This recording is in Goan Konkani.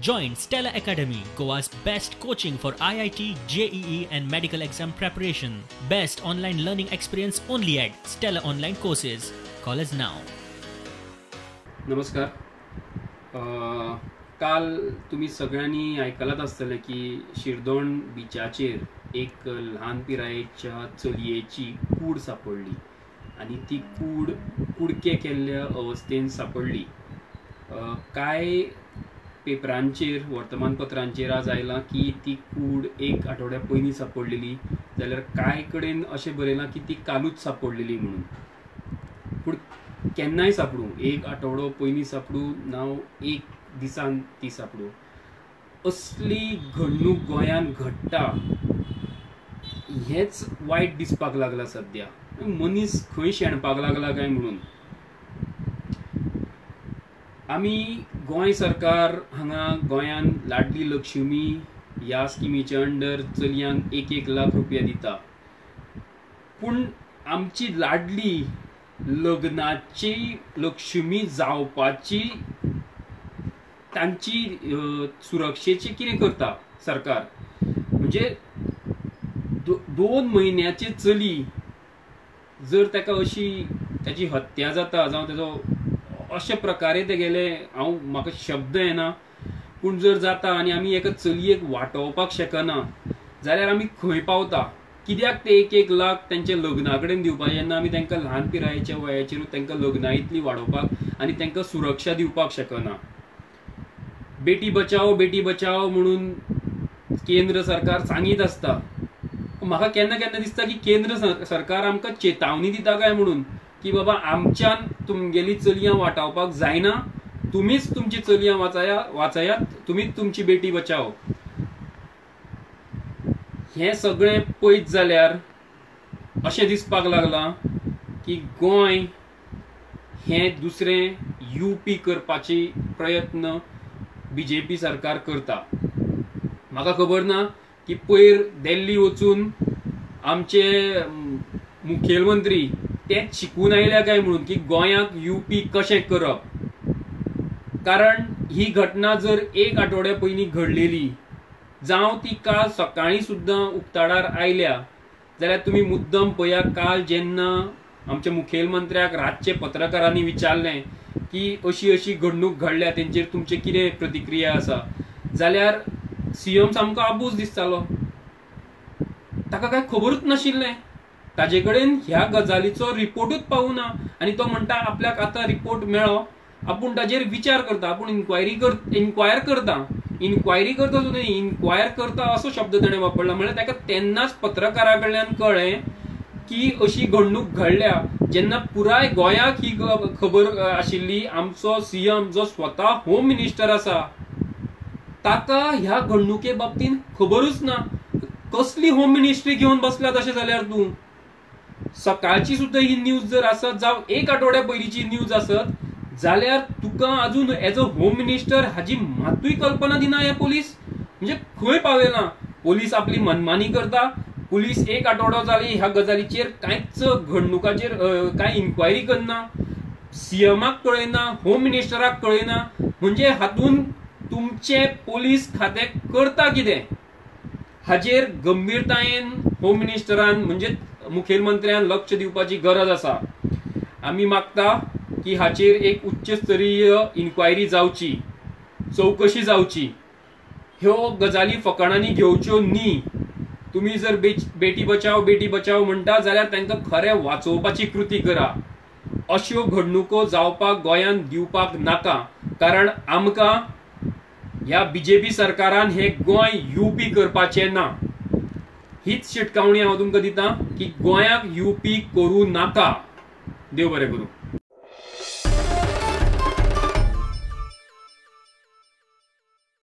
Join Stella Academy, Goa's best coaching for IIT, JEE and medical exam preparation. Best online learning experience only at Stella Online Courses. Call us now. नमस्कार. काल तुम्ही सगळ्यांनी आयकलात आसतलें की शिरदोण बिचाचेर एक ल्हान पिरायेच्या चलयेची कूड सापडली आनी ती कूड कुडके केल्ल्या अवस्थेन सापडली. कांय पेपरांचेर वर्तमानपत्रांचेर आज आयलां की ती कूड एक आठवड्या पयलीं सापडलेली, जाल्यार कांय कडेन अशें बरयलां की ती कालूच सापडलेली म्हणून. पूण केन्नाय सापडूं, एक आठवडो पयलीं सापडूं नाव एक दिसान ती सापडूं, असली घडणूक गोंयांत घडटा हेंच वायट दिसपाक लागलां सद्या. मनीस खंय शेणपाक लागला काय म्हणून. आमी गोंय सरकार हांगा गोंयांत लाडली लक्ष्मी ह्या स्किमीच्या अंडर चलयांक 1-1 लाख रुपया दिता, पूण आमची लाडली लग्नाची लक्ष्मी जावपाची तांची सुरक्षेची कितें करता सरकार? म्हणजे 2 म्हयन्याची चली जर ताका अशी ताची हत्या जाता जावं ताजो अशे प्रकारे तेगेले, हांव म्हाका शब्द येना, पूण जर जाता आनी आमी एका चलयेक वाटोवपाक शकना जाल्यार आमी खंय पावता? कित्याक ते 1-1 लाख तेंच्या लग्ना कडेन दिवपाचे जेन्ना आमी तांकां ल्हान पिरायेच्या वयाचेर तांकां लग्ना इतली वाडोवपाक आनी तांकां सुरक्षा दिवपाक शकना? बेटी बचाओ बेटी बचाओ म्हणून केंद्र सरकार सांगीत आसता. म्हाका केन्ना केन्ना दिसता की केंद्र सरकार आमकां चेतावणी दिता काय म्हणून की बाबा आमच्यान तुमगेली चलयां वाटावपाक जायना, तुमीच तुमची चलयां वाचयात, तुमीच तुमची बेटी बचाओ. हें सगळें पळयत जाल्यार अशें दिसपाक लागलां की गोंय हें दुसरें यूपी करपाची प्रयत्न बीजेपी सरकार करता. म्हाका खबर ना की पयर दिल्ली वचून आमचे मुखेलमंत्री तेच शिकून आयल्या काय म्हणून की गोंयांक यूपी कशें करप. कारण ही घटना जर एक आठवड्या पयलीं घडलेली जावं ती काल सकाळीं सुद्दां उक्ताडार आयल्या जाल्यार तुमी मुद्दम पळया, काल जेन्ना आमच्या मुखेलमंत्र्याक रातचे पत्रकारांनी विचारलें की अशी अशी घडणूक घडल्या तेंचेर तुमचे कितें प्रतिक्रिया आसा, जाल्यार सीएम सामको आबूज दिसतालो. ताका कांय खबरूच नाशिल्लें, ताजे कडेन ह्या गजालीचो रिपोर्टूच पावना आनी तो म्हणटा आपल्याक आतां रिपोर्ट मेळ्ळो, आपूण ताजेर विचार करता, आपूण इन्क्वायर करता. इन्क्वायरी करता सुद्दां न्ही, इन्क्वायर करता असो शब्द ताणें वापरला. म्हणल्यार ताका तेन्नाच पत्रकारा कडल्यान कळ्ळें की अशी घडणूक घडल्या. जेन्ना पुराय गोंयाक ही खबर आशिल्ली, आमचो सीएम जो स्वता होम मिनिस्टर आसा ताका ह्या घडणुके बाबतींत खबरूच ना. कसली होम मिनिस्ट्री घेवन बसला तशें जाल्यार तूं? सकाळची सुद्दां ही न्यूज जर आसत जावं एक आठवड्या पयलींची न्यूज आसत जाल्यार तुका अजून एज अ होम मिनिस्टर हाजी मातूय कल्पना दिना हे पोलीस. म्हणजे खंय पावयला? पोलीस आपली मनमानी करता. पुलीस एक आठवडो जाली ह्या गजालीचेर कांयच घडणुकाचेर कांय इन्क्वायरी करना, सीएमाक कळयना, होम मिनिस्टराक कळयना. म्हणजे हातून तुमचे पोलीस खातें करता कितें हाजेर गंभीरतायेन होम मिनिस्टरान म्हणजे मुखेलमंत्र्यान लक्ष दिवपाची गरज आसा. आमी मागता की हाचेर एक उच्च स्तरीय इन्क्वायरी जावची, चवकशी जावची. ह्यो गजाली फकाणांनी घेवच्यो न्ही. तुमी जर बेटी बचाओ बेटी बचाओ म्हणटा जाल्यार तांकां खरें वाचोवपाची कृती करा. अश्यो घडणुको जावपाक गोंयांत दिवपाक नाका, कारण आमकां ह्या बीजेपी सरकारान हें गोंय यूपी करपाचें ना. हीच शिटकावणी हांव तुमकां दिता की गोंयाक यूपी करूं नाका. देव बरें करूं.